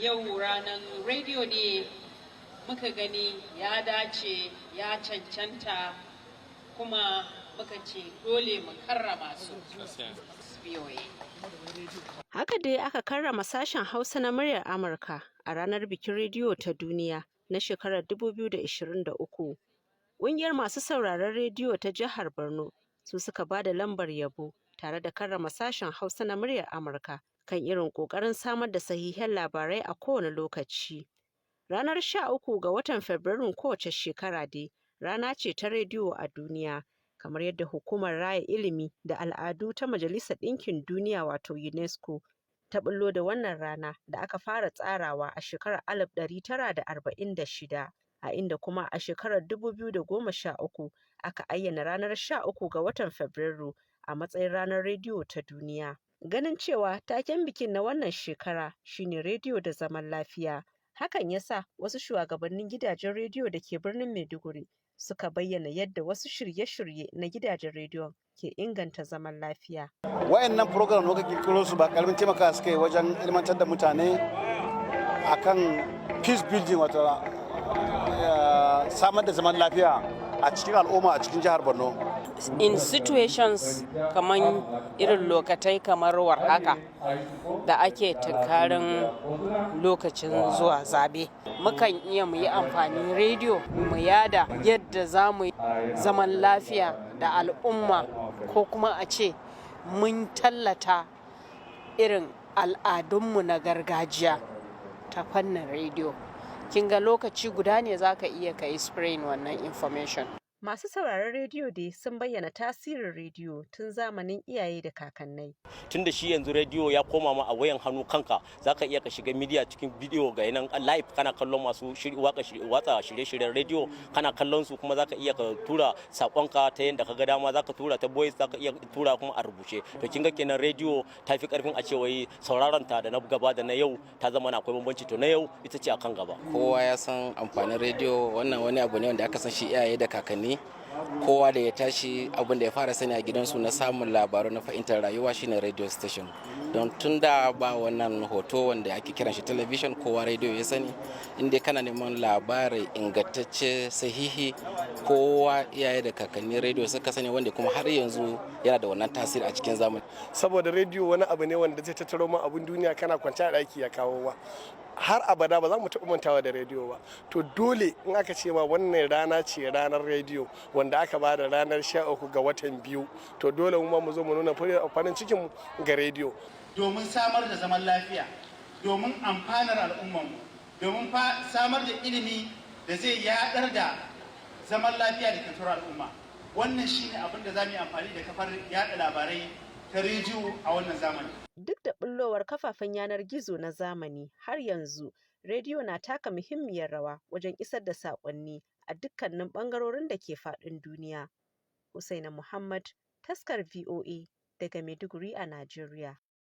Yau ranar rediyo ne, muka gani ya dace, ya cancanta, kuma muka ce dole mu karrama su. VOA. Haka dai aka karrama sashen Hausa na Muryar Amurka a ranar bikin rediyo ta duniya na shekarar 2023. Ƙungiyar masu sauraron rediyo ta jihar Borno su suka ba da lambar yabo tare da karrama sashen Hausa na Muryar Amurka kan irin ƙoƙarin samar da sahihan labarai a kowane lokaci. Ranar 13 ga watan Fabrairun kowace shekara dai rana ce ta rediyo a duniya, kamar yadda Hukumar Raya Ilimi da Al'adu ta Majalisar Ɗinkin Duniya, wato UNESCO, ta ɓullo da wannan rana da aka fara tsarawa a shekarar 1946, a inda kuma a shekarar 2013 aka ayyana ranar 13 ga watan Fabrairu a matsayin ranar rediyo ta duniya. Ganin cewa taken bikin na wannan shekara shine rediyo da zaman lafiya, hakan ya sa wasu shugabannin gidajen rediyo da ke birnin Maiduguri suka bayyana yadda wasu shirye-shirye na gidajen rediyon ke inganta zaman lafiya. Wayannan program da muka kirkiro su ba karamin taimaka suka yi wajen ilmantar da mutane akan peace building, wato samar da zaman lafiya a cikin al'umma a cikin jihar Borno. In situations kamar irin lokatai kamar war haka da ake tunkarin lokacin zuwa zabe, mukan iya mu yi amfani rediyo mu yada yadda za mu zaman lafiya da al'umma, ko kuma a ce mun tallata irin al'adunmu na gargajiya ta fannin rediyo. Kin ga lokaci guda ne za ka iya ka yi spraying wannan information. Masu sauraron rediyo dai sun bayyana tasirin rediyo tun zamanin iyaye da kakannai. Tun da shi yanzu rediyo ya koma ma a wayan hannu kanka, zaka iya ka shiga media cikin bidiyo, ga nan live kana kallon masu watsa shirye-shiryen rediyo, kana kallon su, kuma zaka iya ka tura sakonka ta yadda ka ga dama. Zaka tura ta voice, zaka iya tura kuma a rubuce. To kin ga kenan rediyo ta fi karfin a ce wai sauraron ta da na gaba da na yau ta zama na akwai bambanci. To na yau ita ce akan gaba. Kowa ya san amfanin rediyo. Wannan wani abu ne wanda aka san shi iyaye da kakanni. Kowa da ya tashi, abin da ya fara sani a gidansu na samun labaru, na fahimtar rayuwa, shine radio station. Don tun da ba wannan hoto wanda ake kiran shi television, kowa radio ya sani. Inda kana neman labari ingantacce, sahihi, kowa iyaye da kakanni radio suka sani, wanda kuma har yanzu yana da wannan tasiri a cikin zamani. Saboda rediyo wani abu ne wanda zai tattaro ma abun duniya, kana kwance a ɗaki ya kawo ma. Har abada ba za mu taɓa mantawa da rediyo ba. To dole in aka ce ma wannan rana ce ranar rediyo wanda aka ba da ranar 13 ga watan biyu, to dole mu ma mu zo mu nuna farin cikin mu ga rediyo. Domin samar da zaman lafiya, domin amfanar al'ummarmu, domin samar da ilimi da zai yaɗar da zaman lafiya da kyautar al'umma, wannan shine abin da za mu yi amfani da kafar yaɗa labarai ta rediyo a wannan zamani. Duk da ɓullowar kafafen yanar gizo na zamani, har yanzu rediyo na taka muhimmiyar rawa wajen isar da saƙonni a dukkanin ɓangarorin da ke faɗin duniya. Husaina Muhammad, taskar VOA daga Maiduguri a Najeriya.